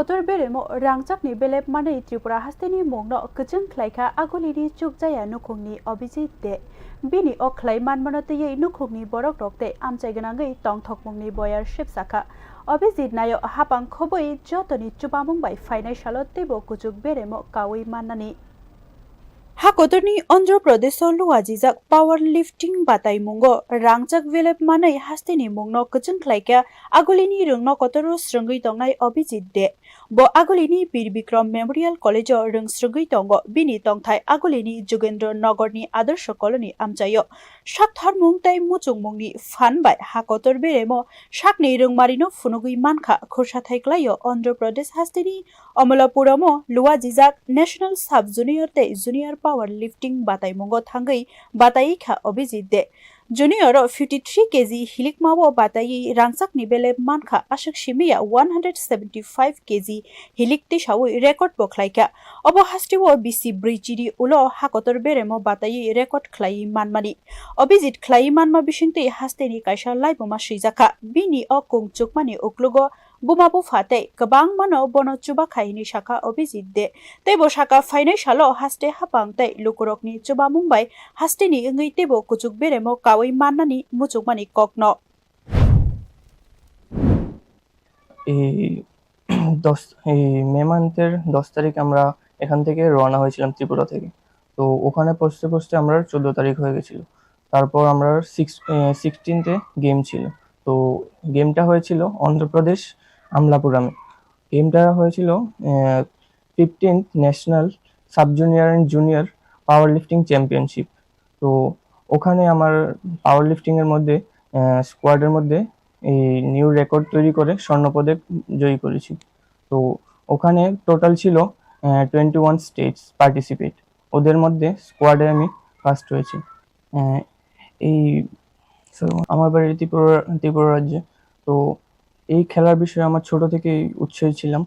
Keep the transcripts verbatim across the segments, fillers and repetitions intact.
Tor beremo rangchakni belep manwi Tripura hasteni mungno kwchwng khlaikha Agulini Chukjaya nukhungni Abhijit De. Bini o khlai manmano twiwi nukhungni borokrok tei amchai gwnangwi tongthokmungni boyar sepsakha. Abhijit nayo hapang khobwi jotoni chubamung bai phainai salo teibo kuchuk beremo kaui mannani. Hakotorni Andhra Pradesho luajijak power lifting bataimungo rangchak belep manwi hasteni mungno kwchwng khlaikha Agulini rwngno kotoro srwngwi tongnai Abhijit De. Bo Agulini Bir Bikram Memorial College-o rwng srwngwi tongo. Bini tongthai Agulini Jugendra Nagarni Adarsh Colony amchaio. Saktharmung tei muchungmungni phan bai hakotor beremo sakni rwngmarino phunugwi mankha. Khursathai klaio Andhra Pradesh hasteni Amalapuram-o luajijak National Sub Junior tei Junior Power Lifting bataimungo thangwi bataiwi kha Abhijit De. Junior-o fifty three K G hilikmao bataiwi rangchakni belep mankha, aswk simiya one hundred seventy five K G hilik tisawi record bo khlaikha. Obo hasteo bisi brwi chini ulo hakotor beremo bataiwi record khlaiwi manmani. Abhijit khlaiwi manma bisingtwi hasteni kaisa laibuma swijakha. Bini o kung chukmani uklogo buma bupha tei kwbangmano bono chuba khai hwnwi sakha Abhijit De. Tei bo sakha, phainai salo haste hapang tei lukurokni chubamung bai hasteni wngwi teibo kuchuk beremo kaui mannani muchungmani kokno. এই দশ এই মে মান্থের দশ তারিখ আমরা এখান থেকে রওনা হয়েছিলাম ত্রিপুরা থেকে। তো ওখানে পৌঁছতে পৌঁছতে আমরা চোদ্দ তারিখ হয়ে গেছিল। তারপর আমরা সিক্স সিক্সটিনতে গেম ছিল। তো গেমটা হয়েছিল অন্ধ্রপ্রদেশ আমলাপুরামে। গেমটা হয়েছিল fifteenth national sub junior and junior power lifting championship. তো ওখানে আমার পাওয়ার লিফটিংয়ের মধ্যে স্কোয়াডের মধ্যে এই নিউ রেকর্ড তৈরি করে স্বর্ণপদক জয়ী করেছি। তো ওখানে টোটাল ছিল টোয়েন্টি ওয়ান স্টেটস পার্টিসিপেট। ওদের মধ্যে স্কোয়াডে আমি ফার্স্ট হয়েছি। আহ, এই সরি, আমার বাড়ি ত্রিপুরা ত্রিপুরা রাজ্যে। তো এই খেলার বিষয়ে আমার ছোট থেকেই উৎসাহী ছিলাম,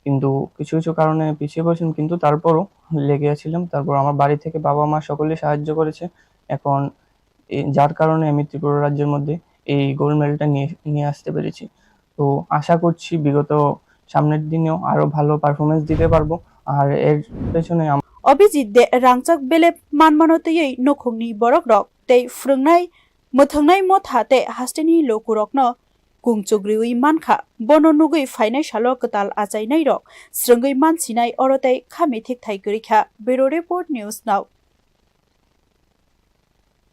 কিন্তু কিছু কিছু কারণে পিছিয়ে পড়েছিলাম, কিন্তু তারপরও লেগে আছিলাম। তারপর আমার বাড়ি থেকে বাবা মা সকলেই সাহায্য করেছে। এখন এ- যার কারণে আমি ত্রিপুরা রাজ্যের মধ্যে এই গোল্ড মেডেলটা নিয়ে নিয়ে আসতে পেরেছি। তো আশা করছি বিগত সামনের দিনেও আরো ভালো পারফরমেন্স দিতে পারবো। আর এর পেছনে আম- Abhijit De rangchak belep manmano twiwi nukhungni borokrok tei phrwngnai mwthwngnai motha tei hasteni lukurokno kung chugriwi mankha. Bono nugwi phainai salo kwtal achainairok srwngwi mansinai oro tei khami thikthai kwrwi kha. Bureau Report, News Now.